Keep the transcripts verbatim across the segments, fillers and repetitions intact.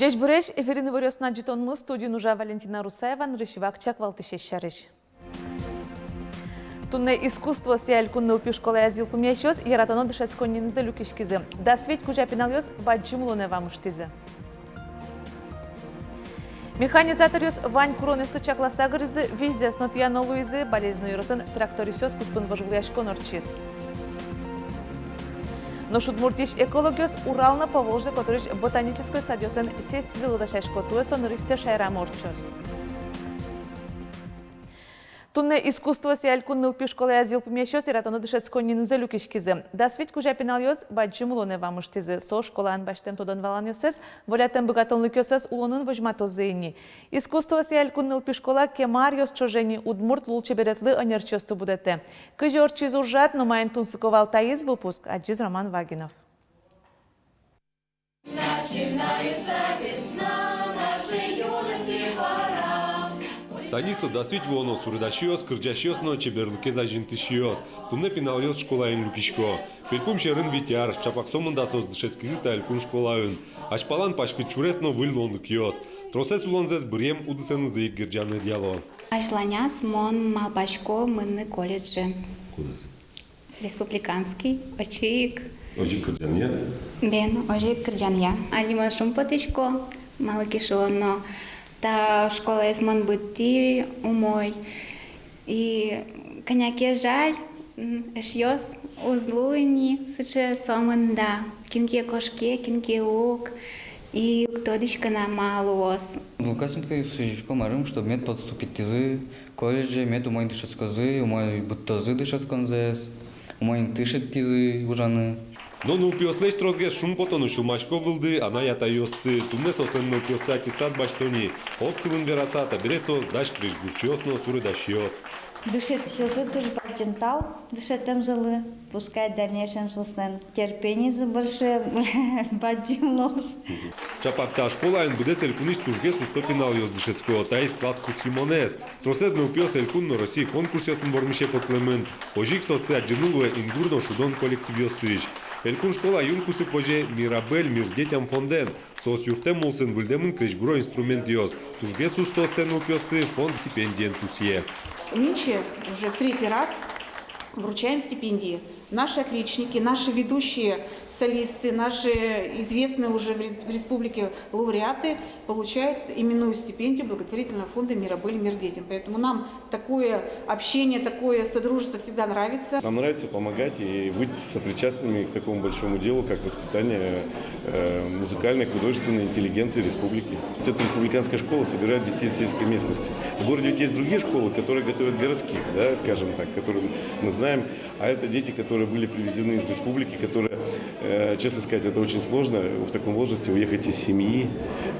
Ӟечбуресь! Эфирын «Иворъёс» но ӝытонмы. Студиын ужа Валентина Русаева. Нырысь вакчияк валтӥсез сярысь. Туннэ искусствоосъя элькун нылпи школаяз йылпумъясьёс яратоно дышетсконнизы люкиськизы. Дас вить кузя пиналъёс бадӟым улонэ вамыштӥзы. Механизаторъёс вань куронъёсты чакласа гыризы, визьзэс но тӥяно луизы. Балезино ёросын трактористъёс куспын вожвылъяськон ортчиз. Нош Удмуртиысь экологъёс Урал но Поволжье котырысь ботанической садъёсын сессизылы дасясько. Туэ со нырысьсэ шаерамы ортчоз. Туннэ искусствоосъя элькун нылпи школаяз йылпумъясьёс яратоно дышетсконнизы люкиськизы. Дас вить кузя пиналъёс бадӟым улонэ вамыштӥзы. Соос школаын басьтэм тодон-валанъёссэс, волятэм быгатонлыкъёссэс улонын возьматозы ини. Искусствоосъя элькун нылпи школа кема аръёс ӵоже ини удмурт лулчеберетлы ӧнерчиосты будэтэ. Кызьы ортчиз ужрад но маин тунсыко вал таиз выпуск, адӟиз Роман Вагинов. Начинается весна, нашей юности пора. Тани со дас вить вуоно суредасьёс, кырӟасьёс но чеберлыкез азинтӥсьёс. Туннэ пиналъёс школаын люкисько. Пельпум сьӧрын вить ар, чапак сомында соос дышетскизы та элькун школаын. Азьпалан паськыт сюрес но выль луонлыкъёс. Тросэз улонзэс быръем удысэнызы ик герӟаны ӧдъяло. Азьланяз мон малпасько мыныны колледже. Кудӥз? Республиканский, озьы ик. Озьы ик кырӟанъя? Бен, озьы ик кырӟанъя. Али мон шумпотӥсько, малы ке шуоно, та школаез мон быдтӥ умой. И кӧня ке жаль, м, эшъёс уз луы ини сыӵе сомында. Кин ке кошке, кин ке уг. И уг тодӥськы на, ма луоз. Одноклассникъёсы сӥзисько марым, чтоб мед поступитьтӥзы колледже, мед умой дышетскозы, умой быдтозы дышетсконзэс, умой инты шедьтӥзы ужаны. Но нылпиослэсь тросгес шумпотоно сюлмасько вылды анай-атайёссы. Туннэ соослэн нылпиоссы аттестат басьто ни. Ог кылын вераса, табере соос дась крезьгурчиос но суредасьёс. Дышетӥсьёслы туж бадӟым тау дышетэмзылы. Пускай в дальнейшем соослэн терпенизы больше бадӟым луоз. Чапак та школаын быдэс элькунысь тужгес усто пиналъёс дышетско. Таиз класс пусйымонэз. Тросэз нылпиос элькун но Россия конкурсъёсын вормисе потылэмын. Озьы ик соосты адӟыны луэ «Ингур» но «Шудон» коллективъёсысь. Элькун школа юн кусып возе «Мирабель» — «Мир детям» фондэн. Соос юрттэм улсын выльдэмын крезьгуро инструментъёс. Тужгес устооссэ нылпиосты фонд стипендиен пусъе. Нынче уже в третий раз вручаем стипендии. Наши отличники, наши ведущие солисты, наши известные уже в ре-, в республике лауреаты получают именную стипендию благотворительного фонда «Мирабель — Мир детям». Поэтому нам такое общение, такое содружество всегда нравится. Нам нравится помогать и быть сопричастными к такому большому делу, как воспитание, э, музыкальной, художественной интеллигенции республики. Эта республиканская школа собирает детей из сельской местности. В городе ведь есть другие школы, которые готовят городских, да, скажем так, которые мы знаем. А это дети, которые были привезены из республики, которые, э, честно сказать, это очень сложно в таком возрасте уехать из семьи,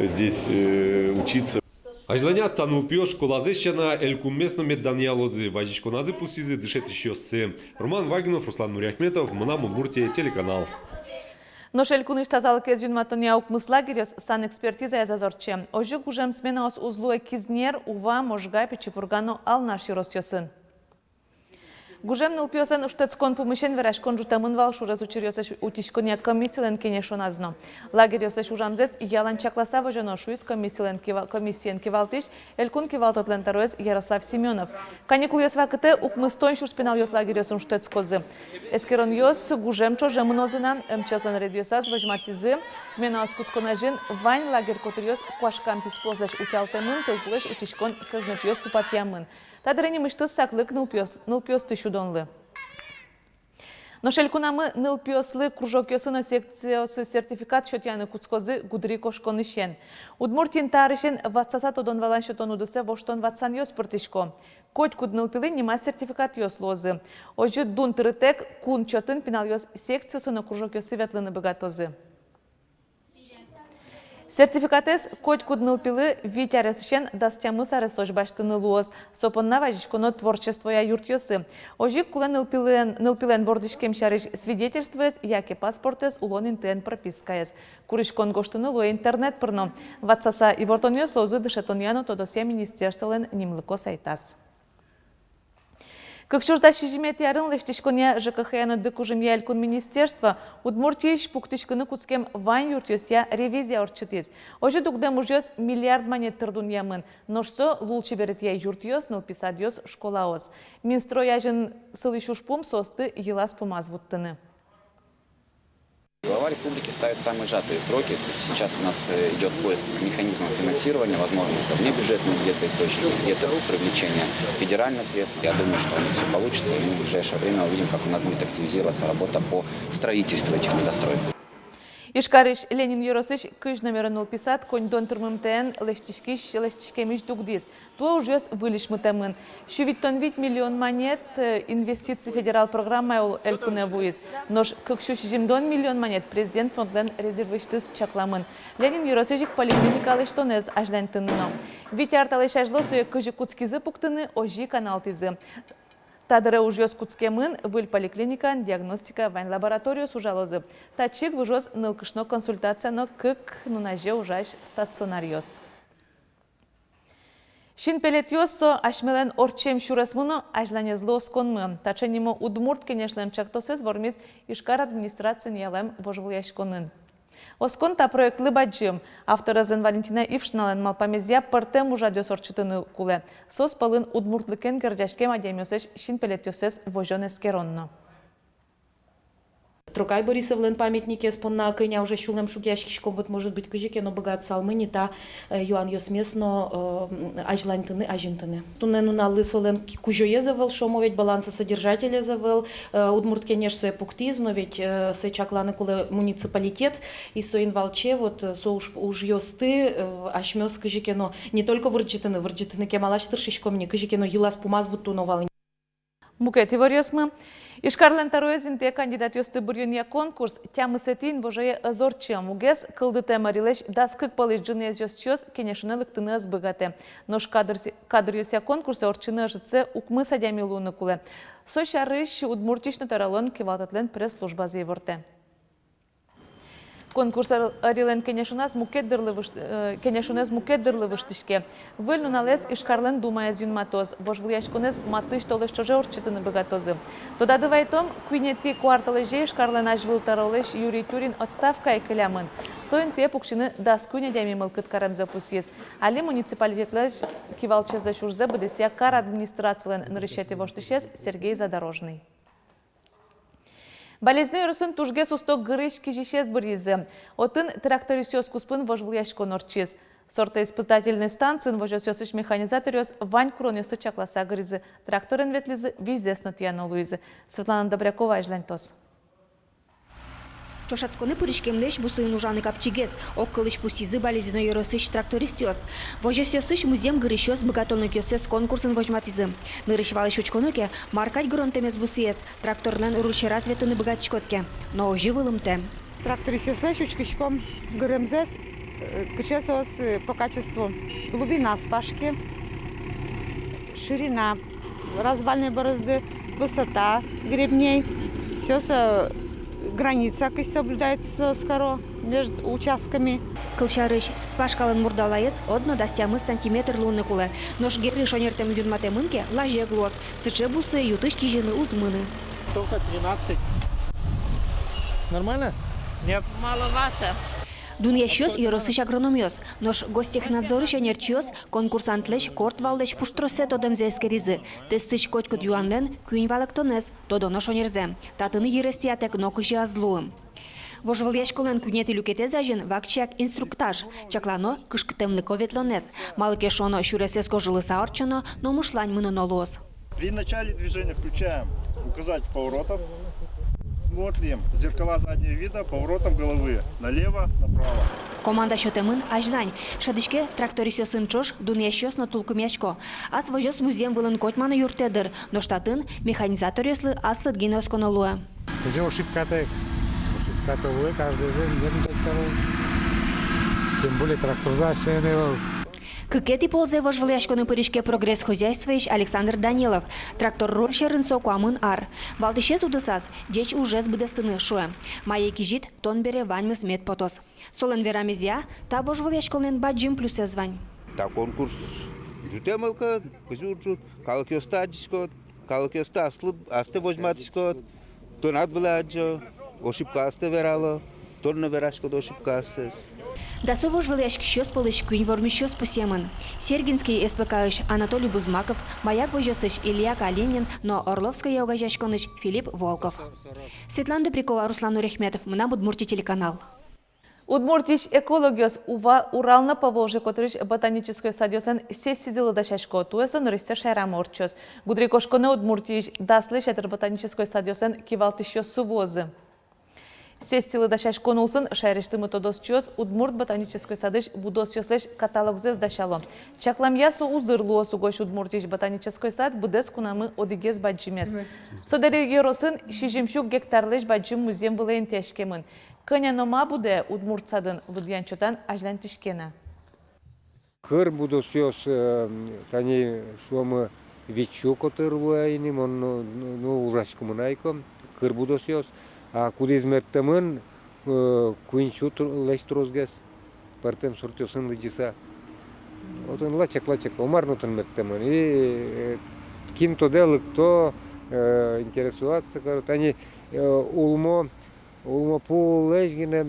здесь, э, учиться. Азьланяз та нылпиос школазэс сяна элькунмес но мед данъялозы. Вазиськоназы пусйизы дышетӥсьёссы. Роман Вагинов, Руслан Нуриахметов, «Мынам Удмуртие» телеканал. Нош элькунысь тазалыкез юнматонъя укмыс лагерьёс санэкспертизаез ӧз ортче. Озьы ик гужем сменаос уз луэ Кизнер, Ува, Можга, Пичи Пурга но Алнаш ёросъёсын. Гужем нылпиослэн шутэтскон пумысен вераськон ӝутэмын вал шурес учыръёсысь утиськонъя комиссилэн кенешоназ но. Лагерьёслэсь ужамзэс ялан чакласа возёно, шуиз комиссилэн кива-, комиссиен кивалтӥсь, элькун кивалтэтлэн тӧроез Ярослав Семёнов. Каникулъёс вакытэ укмыстон сюрс пиналъёс лагерьёсын шутэтскозы. Эскеронъёс гужем ӵоже мынозы на. МЧС-лэн рейдъёсаз возьматӥзы, сменаос кутскон азьын вань лагерь котыръёс куашкам писпуослэсь утялтэмын, тылпулэсь утиськон сӧзнэтъёс тупатъямын. Та дыре нимысьтыз саклык нылпиос-, нылпиосты сюдонлы. Нош элькунамы нылпиослы кружокъёсы но секциосы сертификат сётъяны кутскозы гудырикошконысен. Удмуртиын та арысен ватсаса тодон-валан сётон удысэ воштон-ватсанъёс пыртӥсько. Котькуд нылпилы нимаз сертификатъёс луозы. Озьы дун тырытэк кун чотын пиналъёс секциосы но кружокъёсы ветлыны быгатозы. Сертификатэз котькуд нылпилы вить аресысен дас тямыс аресозь басьтыны луоз. Со понна вазиськоно творчествоя юртъёсы. Озьы ик кулэ нылпилэн, нылпилэн вордӥськем сярысь свидетельствоез яке паспортэз, улон интыен пропискаез. Куриськон гожтыны луэ интернет пыр но. Ватсаса ивортонъёс луозы дышетонъя но тодосъя министерстволэн нимлыко сайтаз. Кык сюрс дас сизьыметӥ арын лэсьтӥськонъя, ЖКХ-я но дыкужымъя элькун министерство Удмуртиысь пуктӥськыны кутскем вань юртъёсъя ревизия ортчытӥз. Озьы дугдэм ужъёс миллиард манет тыр дунъямын, нош со лулчеберетъя юртъёс, нылпи садъёс, школаос. Минстрой азьын сылӥсь ужпум — соосты йылаз-пумаз вуттыны. Глава республики ставит самые сжатые сроки. То есть сейчас у нас, э, идёт поиск механизма финансирования, возможно, это внебюджетные где-то источники, где-то привлечение федеральных средств. Я думаю, что у них всё получится, и мы в ближайшее время увидим, как у нас будет активизироваться работа по строительству этих недостроек. Ижкарысь Ленин ёросысь кызь номеро нылпи сад коньдон тырмымтэен лэсьтӥськись, лэсьтӥськемысь дугдӥз. Туэ ужъёс выльысь мытэмын. Сю витьтон вить миллион манет, э, инвестици федерал программая ул элькунэ вуиз. Нош кык сю сизьымдон миллион манет президент фондлэн резервысьтыз чакламын. Ленин ёросысь ик поликлиника лэсьтонэз азьланьтыны но. Вить ар талэсь азьло сое кызьы кутскизы пуктыны, озьы ик аналтӥзы. Та дыре ужъёс кутскемын, выль поликлиникаын диагностика, вань лабораториос ужалозы. Татчы ик выжоз нылкышно консультация но кык нуназе ужась стационаръёс. Синпелетъёс — со асьмелэн ортчем сюресмы но азьланезлы осконмы. Таӵе нимо Удмурт Кенешлэн ӵектосэз вормиз Ижкар администрациын ялэм вожвылъяськонын. Оскон та проектлы бадӟым. Авторезлэн Валентина Ившиналэн малпамезъя, пӧртэм ужрадъёс ортчытыны кулэ. Соос пӧлын удмуртлыкен герӟаськем адямиослэсь синпелетъёссэс возён-эскерон но. Трокай Борисовлэн памятникез понна кӧня уже сюлэмшугъяськиськом, вот, может быть, кызьы ке но быгатысалмы ни та, э, юанъёсмес но, э, м, азьланьтыны, азинтыны. Туннэ нуналлы солэн ки-, кузёез ӧвӧл, шуом, ведь балансосодержателез ӧвӧл, э, Удмурт Кенеш сое пуктӥз, но ведь, э, сое чакланы кулэ муниципалитет, и соин валче, вот, э, со уж-, ужъёсты, э, асьмеос кызьы ке но не только вырӟытыны, вырӟытыны кемалась тыршиськом ни, кызьы ке но йылаз-пумаз вуттоно вал ини. Мукет иворъёсмы. Ижкарлэн тӧроез интые кандидатъёсты быръёнъя конкурс тямысэтӥ инвожое ӧз ортчы. Мугез кылдытэм ӧрилэсь дас кык пӧлысь ӝыныез ёзчиос кенешонэ лыктыны ӧз быгатэ. Нош кадрс-, кадръёсъя конкурсэ ортчыны ӧжытсэ укмыс адями луыны кулэ. Со сярысь Удмуртиысь но тӧролэн кивалтэтлэн пресс-службазы ивортэ. Конкурс ӧр-, ӧрилэн кенешоназ мукет дырлы выш-, э, кенешонэз мукет дырлы выштӥське. Выль нуналэз Ижкарлэн Думаез юнматоз. Вожвылъяськонэз матысь толэзь ӵоже ортчытыны быгатозы. Тодады вайтом, куинетӥ куартолэзе Ижкарлэн азьвыл тӧролэсь Юрий Тюрин отставкае кылямын. Со интые пуксьыны дас куинь адями мылкыд каремзэ пусйиз. Али муниципалитетлэсь кивалтӥсезлэсь ужзэ быдэсъя кар администрацилэн нырысетӥ воштӥсез Сергей Задорожный. Балезино ёросын тужгес усто гырысь кизисез быръизы. Отын трактористъёс куспын вожвылъяськон ортчиз. Сортоиспытательной станциын возёсъёсысь механизаторъёс вань куронъёсты чакласа гыризы, тракторен ветлӥзы, визьзэс но тӥяно луизы. Светлана Добрякова азьланьтоз. Ӵошатсконэ пыриськемлэсь бусыын ужаны капчигес, огкылысь пусйизы Балезино ёросысь трактористъёс. Возёсъёсысь музъем гырысьёс быгатонлыкъёссэс конкурсын возьматӥзы. Нырысь-валысь учконо ке, мар кадь гыронтэмез бусыез, тракторлэн руль сьӧраз ветлыны быгатӥськод ке. Но озьы вылымтэ. Трактористъёслэсь учкиськом гыремзэс, э, кыӵе соос, э, по качеству. Глубина спашки, ширина развальной борозды, высота гребней. Всё со, граница кызь соблюдается скоро между участками. Кылсярысь, спашкалэн мурдалаез одно дас тямыс сантиметр луыны кулэ. Нош геры шонертэм юнматэмын ке, лазег луоз. Сыӵе бусы ю-тысь кизьыны уз мыны. Только тринадцать. Нормально? Нет. Маловато. Дунъясьёс ёросысь агрономъёс. Нош Гостехнадзорысь ӧнерчиос конкурсантлэсь корт валлэсь пуштроссэ тодэмзэ эскеризы. Тестысь котькуд юанлэн куинь валэктонэз, тодоно шонерзэ. Татын йырез тӥятэк нокызьы ӧз луы. Вожвылъяськонлэн куинетӥ люкетэз азьын вакчияк инструктаж. Чаклано кышкыттэмлыко ветлонэз. Малы ке шуоно, сюресэз кожылыса ортчоно, но мышлань мыноно луоз. При начале движения включаем указатель поворотов. Смотрим зеркала заднего вида, поворотом головы налево, направо. Команда сётэмын азьлань. Шӧдӥське, трактористъёсын ӵош дунъясьёс но тулкымъясько. Ас возёс музъем вылын котьма но юрттэ дыр, нош татын механизаторъёслы аслыд гинэ осконо луэ. Кызьы ошибкатэк. Ошибкатэк луэ, каждыйзэ мед ӵектало. Тем более тракторзэ асьсэ ӧй вал. Кыкетӥ ползэ вожвылъяськонэ пыриське «Прогресс» хозяйствоысь Александр Данилов. Трактор руль сьӧрын со куамын ар. Валтӥсез удысаз — ӟеч ужез быдэстыны, шуэ. Мае кизид, тон бере ваньмыз мед потоз. Солэн верамезъя, та вожвылъяськонлэн бадӟым плюсэз вань. Та конкурс ӝутэ мылкыд, кызьы уд ӝут, калыкъёсты адӟиськод. Калыкъёсты аслыд, астэ возьматӥськод, тынад вылэ адӟо, ошибка астэ верало, тон но вераськод ошибка астэ. Дасо вожвылъяськисьёс пӧлысь куинь вормисьёс пусъемын. Сергинский С П К-ысь Анатолий Бузмаков, Маяк возёсысь Илья Калинин но Орловское огазеяськонысь Филипп Волков. Светлана Добрякова, Руслан Нуряхметов, «Мынам Удмуртие» телеканал. Удмуртиысь экологъёс Ува, Урал но Поволжье котырысь ботанической садъёслэн сессизылы дасясько. Туэ со нырысьсэ шаерамы ортчоз. Гудырикошко кошконэ Удмуртиысь даслэсь ятыр ботанической садъёслэн кивалтӥсьёссы вуозы. Сессилы дасяськон улсын шаерысьтымы тодосчиос Удмурт ботанической садысь будосъёслэсь каталогзэс дасяло. Чакламъя, со узыр луоз, угось Удмуртиысь ботанической сад быдэс кунамы одӥгез бадӟымез. Со Дэри ёросын сизьымсю гектарлэсь бадӟым музъем вылэ интыяськемын. Кӧня но ма будэ удмурт садын, лыдъян-чотан азьланьтӥське на. Кыр будосъёс, э, тани шуомы, витьсю котыр луэ ини, мон, ну, ну, ну, ужаськымон ай ик кыр будосъёс. А кудӥз мерттэмын, э, куиньсю тр-, лэсь тросгес, пӧртэм сортъёсын лыдӟыса. Отын лачак, лачак, о мар но отын мерттэмын. И, э, кин тодэ, лыкто, э, интересоваться каро. Тани, э, улмо, улмо пулэсь гинэ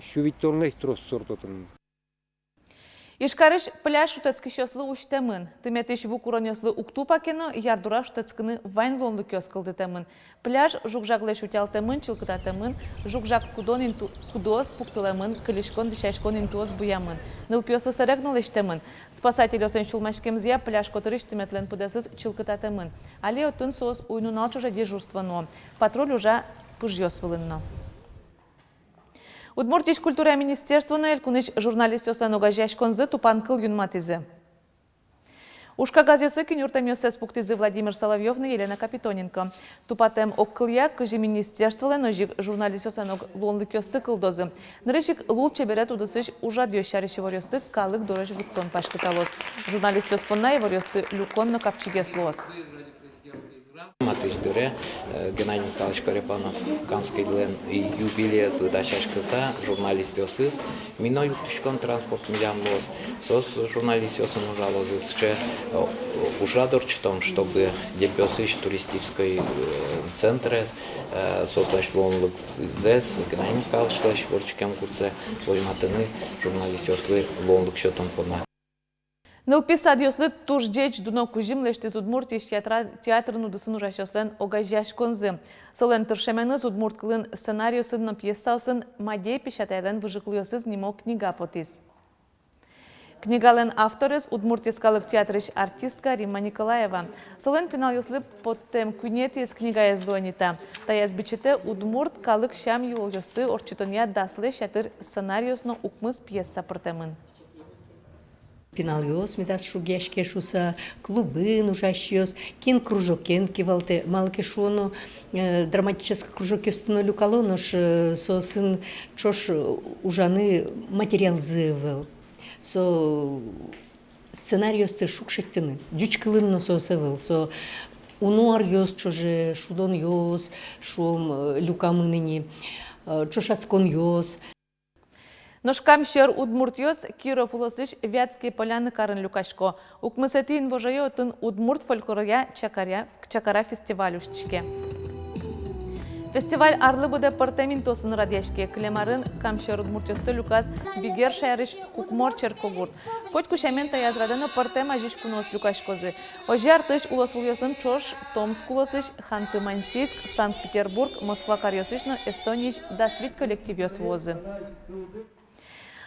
сю витьтонлэсь трос сорт отын. Ижкарысь пляж шутэтскисьёслы усьтэмын. Тыметӥсь ву куронъёслы уг тупа ке но, ярдура шутэтскыны вань луонлыкъёс кылдытэмын. Пляж жуг-жаглэсь утялтэмын, чылкытатэмын, жуг-жаг кудон инту-, кудоос пуктылэмын, кылиськон-дӥсяськон интыос буямын. Нылпиослы сэрег но лэсьтэмын. Спасательёслэн сюлмаськемзыя, пляж котырысь тыметлэн пыдэсыз чылкытатэмын. Али отын соос уй-нунал ӵоже дежурство нуо. Патруль ужа пыжъёс вылын но. Удмуртиысь культура министерство но элькунысь журналистъёслэн огазеяськонзы тупанкыл юнматӥзы. Ужкагазъёсы кинюртэмъёссэс пуктӥзы Владимир Соловьёв но Елена Капитоненко. Тупатэм огкылъя, кызьы министерстволэн, озьы ик журналистъёслэн ог луонлыкъёссы кылдозы. Нырысь ик лулчеберет удысысь ужрадъёс сярысь иворъёсты калык дорозь вуттон паськыталоз. Журналистъёс понна иворъёсты люкон но капчигес луоз. Матысь дыре, э, Геннадий Михайлович Корепанов Камскийлэн юбилеезлы дасяськыса, журналистъёсыз, ми но юрттӥськом транспорт милям луоз. Соос журналистъёсын ужалозы, сыӵе, э, ужрад ортчытом, чтобы Дэбесысь туристической, э, центрез, э, соослэсь луонлыкзэс, Геннадий Михайловичлэсь вордскем гуртсэ возьматыны журналистъёслы луонлык сётон понна. Нылпи садъёслы туж ӟеч дуно кузьым лэсьтӥз Удмуртиысь театра-, театрын удысын ужасьёслэн огазеяськонзы. Солэн тыршеменыз удмурт кылын сценариосын но пьесаосын «Мадей песятайлэн выжыкылъёсыз» нимо книга потӥз. Книгалэн авторез — Удмурт йӧскалык театрысь артистка Римма Николаева. Солэн пиналъёслы поттэм куинетӥез книгаез луэ ни та. Таяз бичетэ удмурт калык сям-йылолъёсты ортчытонъя даслэсь ятыр сценариос но укмыс пьеса пыртэмын. Пиналъёс медаз шугъяське шуыса, клубын ужасьёс, кин кружокен кивалтэ, малы ке шуоно, э, драматической кружокъёсты но люкало, нош, э, соосын ӵош, э, ужаны материалзы ӧвӧл. Со сценариосты шуг шедьтыны, ӟуч кылын но соос ӧвӧл, со уно аръёс ӵоже шудонъёс, шуом, э, люкамын ини, э, ӵошатсконъёс. Нош Кам сьӧр удмуртъёс Киров улосысь Вятские Поляны карын люкасько. Укмысэтӥ инвожое отын удмурт фольклоръя «Чакара», «Чакара» фестиваль усьтӥське. Фестиваль арлы быдэ пӧртэм интыосын радъяське. Кылем арын Кам сьӧр удмуртъёсты люказ Бигер шаерысь Кукмор черкогурт. Котьку сямен, таяз радэ но пӧртэм азьысь куноос люкаськозы. Озьы артысь улосвылъёсын ӵош Томск улосысь, Ханты-Мансийск, Санкт-Петербург, Москва каръёсысь но Эстониысь дас вить коллективъёс вуозы.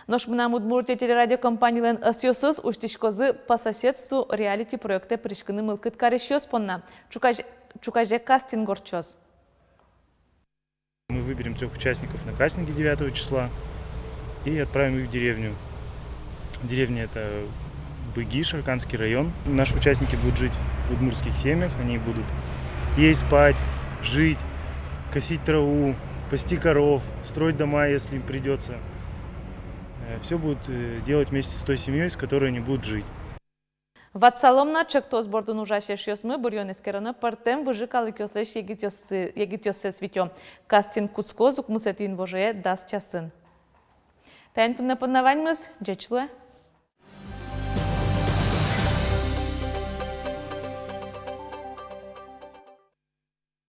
Нош «Мынам Удмуртие» телерадиокомпанилэн ӧсъёсыз усьтӥськозы «По соседству» реалити-проектэ пыриськыны мылкыд карисьёс понна. Ӵуказе, ӵуказе кастинг ортчоз. Мы выберем трёх участников на кастинге девятого числа и отправим их в деревню. Деревня — это Быги, Шарканский район. Наши участники будут жить в удмуртских семьях, они будут есть, спать, жить, косить траву, пасти коров, строить дома, если им придётся. Э, всё будут, э, делать вместе с той семьёй, с которой они будут жить. Ватсалом на: ӵектос бордын ужась эшъёсмы быръён-эскеронэ пӧртэм выжы калыкъёслэсь егитъёссы-, егитъёссэс витё. Кастинг кутскоз укмысэтӥ инвожое дас часын. Таин туннэ понна ваньмыз. Ӟеч луэ.